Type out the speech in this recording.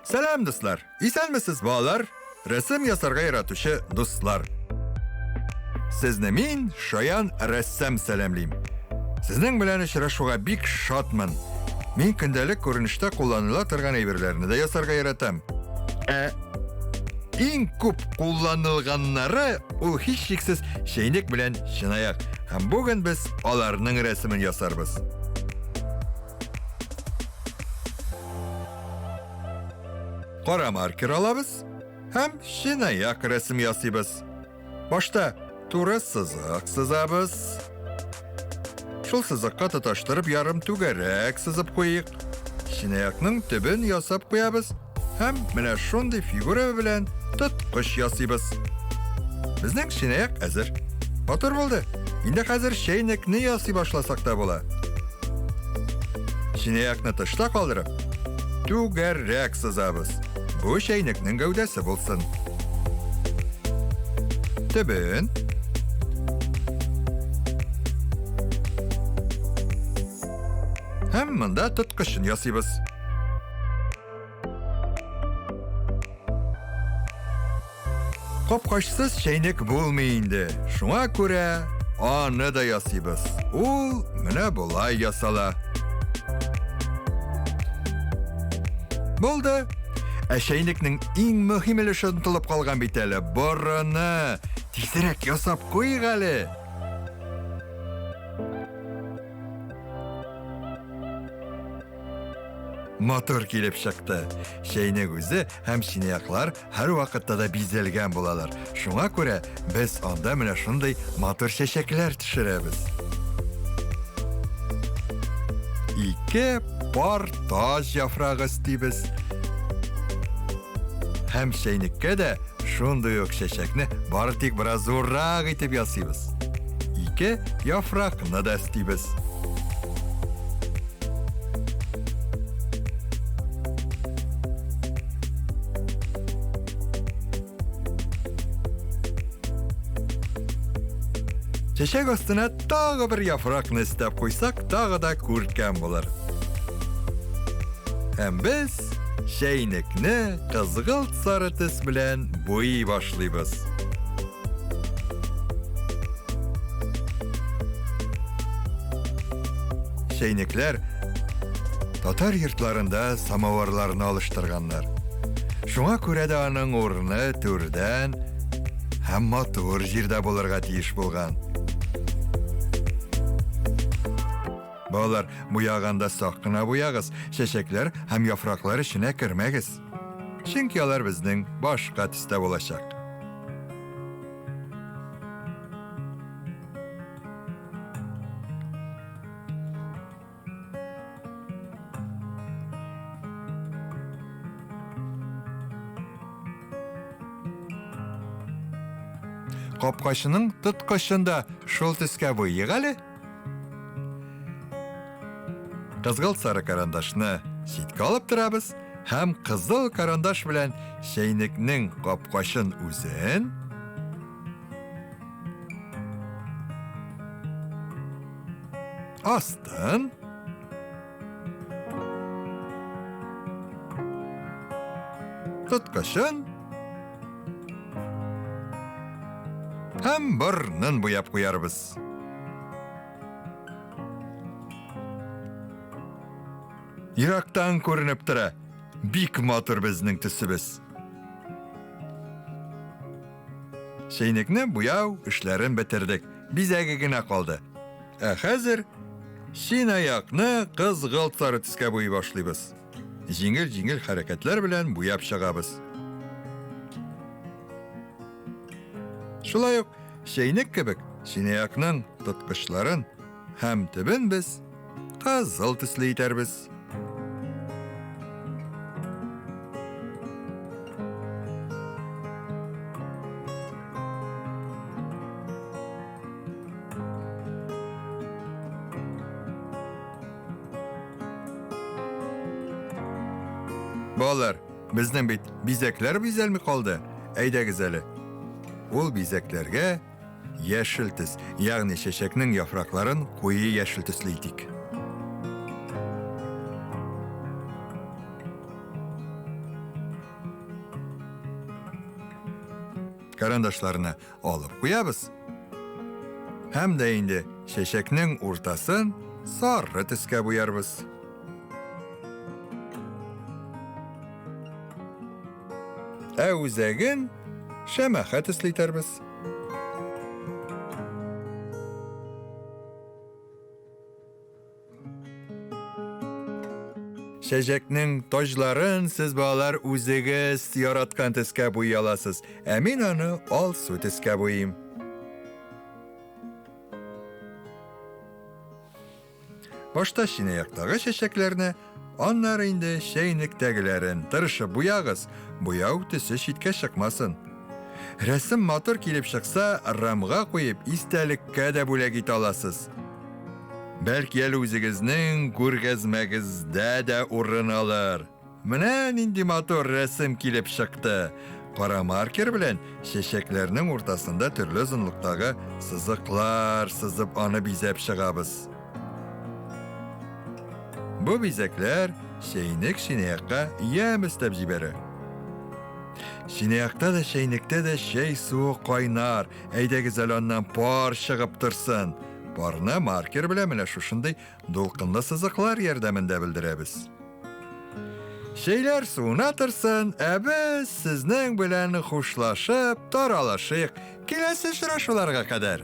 Сәлам, дуслар! Исәнмесез, балалар! Рәсем ясарга яратучы дуслар! Сезне мин, Шаян рәссам сәламлим. Сезнең белән очрашуга бик шатмын. Мин көндәлек күренештә кулланыла торган әйберләрне дә ясарга яратам. Ә иң күп кулланылганнары ул һичшиксез чәйнек белән чынаяк. Һәм бүген без аларның рәсемен ясарбыз. Кара маркер алабыз һәм чынаяк рәсем ясыйбыз. Башта туры сызык сызабыз. Шул сызыкка тоташтырып ярым түгәрәк сызып куйыйк. Чынаякның төбен ясап куябыз һәм менә шундый фигура белән тоткыч ясыйбыз. Безнең чынаяк әзер. Матур булды. Инде хәзер чәйнекне ясый башласак та була. Чынаякны тышта калдырып, түгәрәк сызабыз. Бу чәйнекнең гәүдәсе булсын. Төбен. Һәм монда тоткычын ясыйбыз. Капкачсыз чәйнек булмый инде. Шуңа күрә аны да ясыйбыз. Ул менә болай ясала. Булды. Ә чәйнекнең иң мөһим өлеше онытылып калган бит әле. Борыны. Тизрәк ясап куйыйк әле. Матур килеп чыкты. Чәйнек үзе һәм чынаяклар һәрвакытта да бизәлгән булалар. Шуңа күрә без анда менә шундый матур чәчәкләр төшерәбез. Ике пар таҗ яфрагы өстибез. Һәм чәйнеккә дә шундый ук чәчәкне бары тик бераз зуррак итеп ясыйбыз. Ике яфракны да өстибез. Чәчәк астына тагы бер яфракны өстәп куйсак, тагы да күркәм булыр. Һәм без чәйнекне кызгылт сары төс белән буйый башлыйбыз. Чәйнекләр татар йортларында самоварларны алыштырганнар. Шуңа күрә дә аның урыны түрдән һәм матур җирдә булырга тиеш булган. Балалар, буяганда сак кына буягыз, чәчәкләр һәм яфраклар эченә кермәгез. Чөнки алар безнең башка төстә булачак. Капкачының тоткычын да шул төскә буйыйк әле. Кызгылт сары карандашны читкә алып торабыз һәм кызыл карандаш белән чәйнекнең капкачын үзен астын тоткычын һәм борнын буяп куярбыз. Ерактан күренеп тора. Бик матур безнең төсебез. Чәйнекне буяу эшләрен бетердек. Бизәге генә калды. Ә хәзер чынаякны кызгылт сары төскә буйый башлыйбыз. Җиңел-җиңел хәрәкәтләр белән буяп чыгабыз. Шулай ук чәйнек кебек чынаякның тоткычларын һәм төбен без кызыл төсле итәрбез. Балалар, безнең бит бизәкләр бизәлми калды. Әйдәгез әле. Ул бизәкләргә яшел төс, ягъни чәчәкнең яфракларын куе яшел төсле итик. Карандашларны алып куябыз. Һәм дә инде чәчәкнең уртасын сары төскә буярбыз. Ә үзәген шәмәхә төсле итәрбез. Чәчәкнең таҗларын сез балалар үзегез яраткан төскә буй аласыз. Ә мин аны алсу төскә буйыйм. Башта чынаяктагы чәчәкләрне, аннары инде чәйнектәгеләрен тырышып буягыз, буяу төсе читкә чыкмасын. Рәсем матур килеп чыкса, рамга куеп, истәлеккә дә бүләк итә аласыз. Бәлки әле үзегезнең күргәзмәгездә дә урын алыр. Менә нинди матур рәсем килеп чыкты. Кара маркер белән чәчәкләрнең уртасында төрле озынлыктагы сызыклар сызып аны бизәп чыгабыз. Бу бизәкләр чәйнек чынаякка ямь өстәп җибәрә. Чынаякта да чәйнектә дә чәй суы кайнар. Әйдәгез әле аннан пар чыгып торсын. Парны маркер белән менә шушындый Дулкынлы сызыклар ярдәмендә белдерәбез. Чәйләр суына торсын, ә без сезнең белән хушлашып, таралышыйк. Киләсе очрашуларга кадәр.